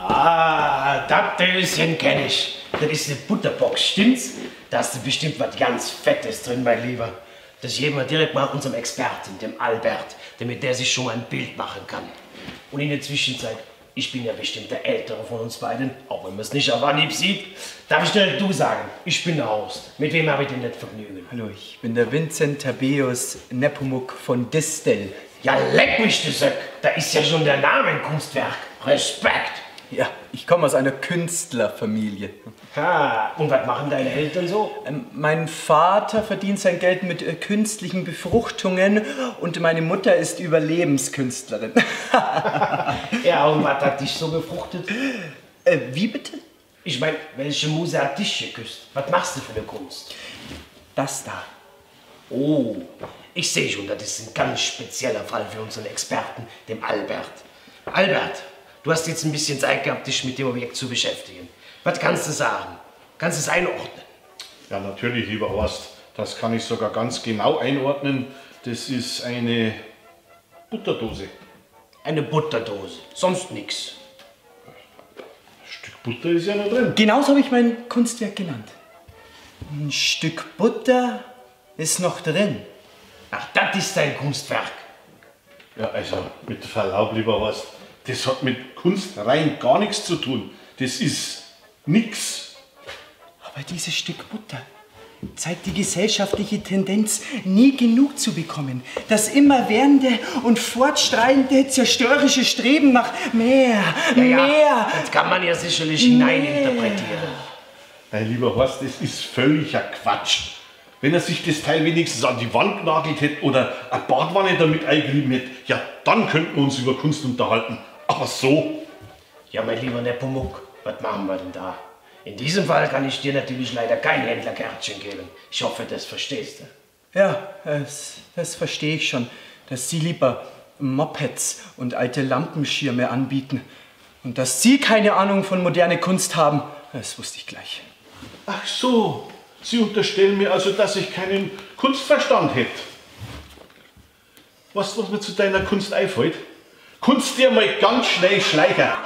Ah, das Döschen kenne ich. Das ist eine Butterbox, stimmt's? Da ist bestimmt was ganz Fettes drin, mein Lieber. Das geben wir direkt mal unserem Experten, dem Albert, damit der sich schon mal ein Bild machen kann. Und in der Zwischenzeit, ich bin ja bestimmt der Ältere von uns beiden, auch wenn man es nicht auf Anhieb sieht, darf ich direkt du sagen, ich bin der Horst. Mit wem habe ich denn das Vergnügen? Hallo, ich bin der Vincent Tabeus Nepomuk von Distel. Ja, leck mich, du Söck! Da ist ja schon der Name ein Kunstwerk. Respekt! Ja, ich komme aus einer Künstlerfamilie. Ha, und was machen deine Eltern so? Mein Vater verdient sein Geld mit künstlichen Befruchtungen und meine Mutter ist Überlebenskünstlerin. Ja, und was hat dich so befruchtet? Wie bitte? Ich meine, welche Muse hat dich geküsst? Was machst du für eine Kunst? Das da. Oh, ich sehe schon, das ist ein ganz spezieller Fall für unseren Experten, dem Albert. Albert, du hast jetzt ein bisschen Zeit gehabt, dich mit dem Objekt zu beschäftigen. Was kannst du sagen? Kannst du es einordnen? Ja, natürlich, lieber Horst. Das kann ich sogar ganz genau einordnen. Das ist eine Butterdose. Eine Butterdose, sonst nix. Ein Stück Butter ist ja noch drin. Genauso habe ich mein Kunstwerk genannt. Ein Stück Butter ist noch drin. Ach, das ist dein Kunstwerk. Ja, also mit Verlaub, lieber Horst, das hat mit Kunst rein gar nichts zu tun. Das ist nix. Aber dieses Stück Butter zeigt die gesellschaftliche Tendenz, nie genug zu bekommen. Das immerwährende und fortschreitende zerstörerische Streben nach mehr, ja, ja, mehr. Das kann man ja sicherlich hineininterpretieren. Mein lieber Horst, das ist völliger Quatsch. Wenn er sich das Teil wenigstens an die Wand genagelt hätte oder eine Badwanne damit eingerieben hätte, ja, dann könnten wir uns über Kunst unterhalten. Aber so. Ja, mein lieber Nepomuk, was machen wir denn da? In diesem Fall kann ich dir natürlich leider kein Händlerkärtchen geben. Ich hoffe, das verstehst du. Ja, das verstehe ich schon, dass Sie lieber Mopeds und alte Lampenschirme anbieten. Und dass Sie keine Ahnung von moderner Kunst haben, das wusste ich gleich. Ach so, Sie unterstellen mir also, dass ich keinen Kunstverstand hätte. Weißt du, was mir zu deiner Kunst einfällt? Kunst dir mal ganz schnell schleicher.